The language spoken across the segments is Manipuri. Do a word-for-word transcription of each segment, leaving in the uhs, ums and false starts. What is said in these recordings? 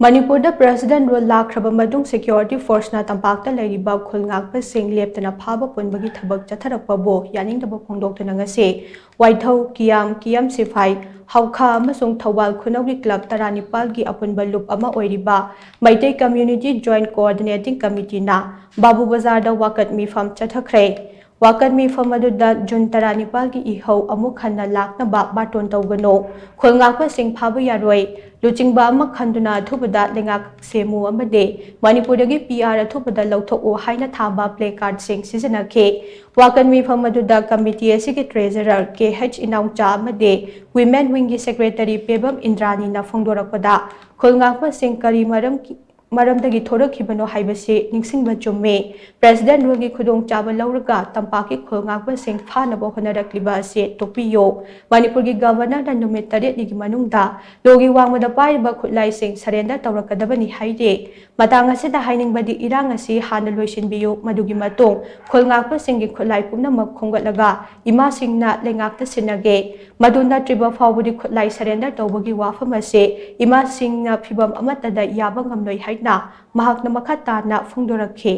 ꯃꯅꯤꯄꯨꯔꯗ President Rule ꯂꯥꯛꯈ꯭ꯔꯕ ꯃꯇꯨꯡ Security Forceꯅ ꯇꯝꯄꯥꯛꯇ ꯂꯩꯔꯤꯕ ꯈꯨꯜ ꯉꯥꯛꯄꯁꯤꯡ ꯂꯦꯞꯇꯅ ꯐꯥꯕ ꯄꯨꯟꯕꯒꯤ ꯊꯕꯛ ꯆꯠꯊꯔꯛꯄꯕꯨ ꯌꯥꯅꯤꯡꯗꯕ ꯐꯣꯡꯗꯣꯛꯇꯨꯅ ꯉꯁꯤ ꯋꯥꯏꯊꯧ, ꯀꯤꯌꯥꯝ, ꯀꯤꯌꯥꯝ ꯁꯤꯐꯥꯏ, ꯍꯧꯈꯥ ꯑꯃꯁꯨꯡ ꯊꯧꯕꯥꯜ ꯈꯨꯅꯧꯒꯤ club ꯇꯔꯥꯅꯤꯄꯥꯜꯒꯤ ꯑꯄꯨꯟꯕ ꯂꯨꯞ ꯑꯃ ꯑꯣꯏꯔꯤꯕ ꯃꯩꯇꯩ Community Joint Coordinating Committeeꯅ ꯕꯥꯕꯨ ꯕꯖꯥꯔꯗ ꯋꯥꯀꯠ ꯃꯤꯐꯝ ꯆꯠꯊꯈ꯭ꯔꯦ꯫ ꯋꯥꯀꯠ ꯃꯤꯐꯝ ꯑꯗꯨꯗ ꯖꯨꯟ ꯇꯔꯥꯅꯤꯄꯥꯜꯒꯤ ꯏꯍꯧ ꯑꯃꯨꯛ ꯍꯟꯅ ꯂꯥꯛꯅꯕ ꯕꯥꯔꯇꯣꯟ ꯇꯧꯒꯅꯨ, ꯈꯨꯜ ꯉꯥꯛꯄꯁꯤꯡ ꯐꯥꯕ ꯌꯥꯔꯣꯏ, ꯂꯨꯆꯤꯡꯕ ꯑꯃ ꯈꯟꯗꯨꯅ ꯑꯊꯨꯕꯗ ꯂꯩꯉꯥꯛ ꯁꯦꯝꯃꯨ ꯑꯃꯗꯤ ꯃꯅꯤꯄꯨꯔꯗꯒꯤ PR ꯑꯊꯨꯕꯗ ꯂꯧꯊꯣꯛꯎ ꯍꯥꯏꯅ ꯊꯥꯕ placardꯁꯤꯡ ꯁꯤꯖꯤꯟꯅꯈꯤ꯫ ꯋꯥꯀꯠ ꯃꯤꯐꯝ ꯑꯗꯨꯗ committee ꯑꯁꯤꯒꯤ treasurer ꯀꯦ ꯑꯩꯆ ꯏꯅꯥꯎꯆꯥ ꯑꯃꯗꯤ Women Wingꯒꯤ secretary ꯄꯦꯕꯝ ꯏꯟꯗ꯭ꯔꯥꯅꯤꯅ ꯐꯣꯡꯗꯣꯔꯛꯄꯗ, ꯈꯨꯜ ꯉꯥꯛꯄꯁꯤꯡ ꯀꯔꯤ ꯃꯔꯝ ꯃꯔꯝꯗꯒꯤ ꯊꯣꯔꯛꯈꯤꯕꯅꯣ ꯍꯥꯏꯕꯁꯤ ꯅꯤꯡꯁꯤꯡꯕ ꯆꯨꯝꯃꯤ꯫ President Ruleꯒꯤ ꯈꯨꯗꯣꯡꯆꯥꯕ ꯂꯧꯔꯒ ꯇꯝꯄꯥꯛꯀꯤ ꯈꯨꯜ ꯉꯥꯛꯄꯁꯤꯡ ꯐꯥꯅꯕ ꯍꯣꯠꯅꯔꯛꯂꯤꯕ ꯑꯁꯤ ꯇꯣꯛꯄꯤꯌꯨ꯫ ꯃꯅꯤꯄꯨꯔꯒꯤ Governorꯅ ꯅꯨꯃꯤꯠ ꯇꯔꯦꯠꯅꯤꯒꯤ ꯃꯅꯨꯡꯗ ꯂꯣꯒꯤ ꯋꯥꯡꯃꯗ ꯄꯥꯏꯔꯤꯕ ꯈꯨꯠꯂꯥꯏꯁꯤꯡ surrender ꯇꯧꯔꯛꯀꯗꯕꯅꯤ ꯍꯥꯏꯔꯤ꯫ ꯃꯇꯥꯡ ꯑꯁꯤꯗ ꯍꯥꯏꯅꯤꯡꯕꯗꯤ ꯏꯔꯥꯡ ꯑꯁꯤ ꯍꯥꯟꯅ ꯂꯣꯏꯁꯤꯟꯕꯤꯌꯨ, ꯃꯗꯨꯒꯤ ꯃꯇꯨꯡ ꯈꯨꯜ ꯉꯥꯛꯄꯁꯤꯡꯒꯤ ꯈꯨꯠꯂꯥꯏ ꯄꯨꯝꯅꯃꯛ ꯈꯣꯝꯒꯠꯂꯒ ꯏꯃꯥꯁꯤꯡꯅ ꯂꯩꯉꯥꯛꯇ ꯁꯤꯟꯅꯒꯦ꯫ ꯃꯗꯨ ꯅꯠꯇ꯭ꯔꯤꯕ ꯐꯥꯎꯕꯗꯤ ꯈꯨꯠꯂꯥꯏ surrender ꯇꯧꯕꯒꯤ ꯋꯥꯐꯝ ꯑꯁꯤ ꯏꯃꯥꯁꯤꯡꯅ ꯐꯤꯚꯝ ꯑꯃꯠꯇꯗ ꯌꯥꯕ ꯉꯝꯂꯣꯏ ꯍꯥꯏꯅ ꯃꯍꯥꯛꯅ ꯃꯈꯥ ꯇꯥꯅ ꯐꯣꯡꯗꯣꯔꯛꯈꯤ꯫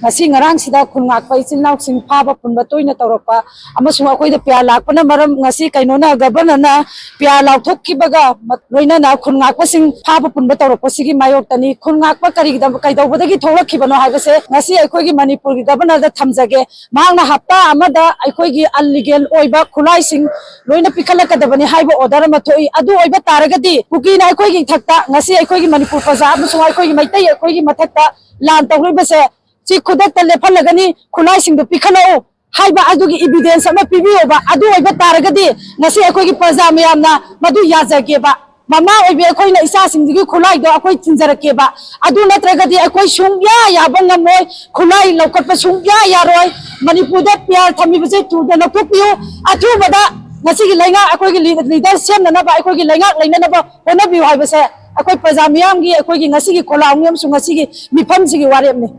ꯉꯁꯤ ꯉꯔꯥꯡꯁꯤꯗ ꯈꯨꯜ ꯉꯥꯛꯄ ꯏꯆꯤꯜ ꯏꯅꯥꯎꯁꯤꯡ ꯐꯥꯕ ꯄꯨꯟꯕ ꯇꯣꯏꯅ ꯇꯧꯔꯛꯄ ꯑꯃꯁꯨꯡ ꯑꯩꯈꯣꯏꯗ PR ꯂꯥꯛꯄꯅ ꯃꯔꯝ, ꯉꯁꯤ ꯀꯩꯅꯣꯅ, Governorꯅ PR ꯂꯥꯎꯊꯣꯛꯈꯤꯕꯒ ꯂꯣꯏꯅꯅ ꯈꯨꯜ ꯉꯥꯛꯄꯁꯤꯡ ꯐꯥꯕ ꯄꯨꯟꯕ ꯇꯧꯔꯛꯄꯁꯤꯒꯤ ꯃꯥꯌꯣꯛꯇꯅꯤ꯫ ꯈꯨꯜ ꯉꯥꯛꯄ ꯀꯔꯤꯒꯤꯗꯃꯛ, ꯀꯩꯗꯧꯕꯗꯒꯤ ꯊꯣꯛꯂꯛꯈꯤꯕꯅꯣ ꯍꯥꯏꯕꯁꯦ ꯉꯁꯤ ꯑꯩꯈꯣꯏꯒꯤ ꯃꯅꯤꯄꯨꯔꯒꯤ Governorꯗ ꯊꯝꯖꯒꯦ꯫ ꯃꯍꯥꯛꯅ ꯍꯞꯇꯥ ꯑꯃꯗ ꯑꯩꯈꯣꯏꯒꯤ illegal ꯑꯣꯏꯕ ꯈꯨꯠꯂꯥꯏꯁꯤꯡ ꯂꯣꯏꯅ ꯄꯤꯈꯠꯂꯛꯀꯗꯕꯅꯤ ꯍꯥꯏꯕ order ꯑꯃ ꯊꯣꯛꯏ꯫ ꯑꯗꯨ ꯑꯣꯏꯕ ꯇꯥꯔꯒꯗꯤ ꯀꯨꯀꯤꯅ ꯑꯩꯈꯣꯏꯒꯤ ꯏꯊꯛꯇ, ꯉꯁꯤ ꯑꯩꯈꯣꯏꯒꯤ ꯃꯅꯤꯄꯨꯔ ꯄ꯭ꯔꯖꯥ ꯑꯃꯁꯨꯡ ꯑꯩꯈꯣꯏꯒꯤ ꯃꯩꯇꯩ ꯑꯩꯈꯣꯏꯒꯤ ꯃꯊꯛꯇ ꯂꯥꯟ ꯇꯧꯔꯤꯕꯁꯦ, ꯁꯤ ꯈꯨꯗꯛꯇ ꯂꯦꯞꯍꯜꯂꯒꯅꯤ, ꯈꯨꯠꯂꯥꯏꯁꯤꯡꯗꯨ ꯄꯤꯈꯠꯂꯛꯎ ꯍꯥꯏꯕ ꯑꯗꯨꯒꯤ evidence ꯑꯃ ꯄꯤꯕꯤꯌꯣꯕ꯫ ꯑꯗꯨ ꯑꯣꯏꯕ ꯇꯥꯔꯒꯗꯤ ꯉꯁꯤ ꯑꯩꯈꯣꯏꯒꯤ ꯄ꯭ꯔꯖꯥ ꯃꯌꯥꯝꯅ ꯃꯗꯨ ꯌꯥꯖꯒꯦꯕ꯫ ꯃꯃꯥ ꯑꯣꯏꯕꯤ ꯑꯩꯈꯣꯏꯅ ꯏꯆꯥꯁꯤꯡꯗꯨꯒꯤ ꯈꯨꯠꯂꯥꯏꯗꯣ ꯑꯩꯈꯣꯏ ꯊꯤꯟꯖꯔꯛꯀꯦꯕ꯫ ꯑꯗꯨ ꯅꯠꯇ꯭ꯔꯒꯗꯤ ꯑꯩꯈꯣꯏ ꯁꯨꯡꯌꯥ ꯌꯥꯕ ꯉꯝꯃꯣꯏ, ꯈꯨꯠꯂꯥꯏ ꯂꯧꯈꯠꯄ ꯁꯨꯡꯌꯥ ꯌꯥꯔꯣꯏ꯫ ꯃꯅꯤꯄꯨꯔꯗ PR ꯊꯝꯃꯤꯕꯁꯦ ꯊꯨꯅ ꯂꯧꯊꯣꯛꯄꯤꯌꯨ꯫ ꯑꯊꯨꯕꯗ ꯉꯁꯤꯒꯤ ꯂꯩꯉꯥꯛ, ꯑꯩꯈꯣꯏꯒꯤ leader ꯁꯦꯝꯅꯅꯕ, ꯑꯩꯈꯣꯏꯒꯤ ꯂꯩꯉꯥꯛ ꯂꯩꯅꯅꯕ ꯍꯣꯠꯅꯕꯤꯌꯨ ꯍꯥꯏꯕꯁꯦ ꯑꯩꯈꯣꯏ ꯄ꯭ꯔꯖꯥ ꯃꯤꯌꯥꯝꯒꯤ, ꯑꯩꯈꯣꯏꯒꯤ ꯉꯁꯤꯒꯤ ꯈꯣꯜꯂꯥꯎꯅꯤ ꯑꯃꯁꯨꯡ ꯉꯁꯤꯒꯤ ꯃꯤꯐꯝꯁꯤꯒꯤ ꯋꯥꯔꯦꯞꯅꯤ꯫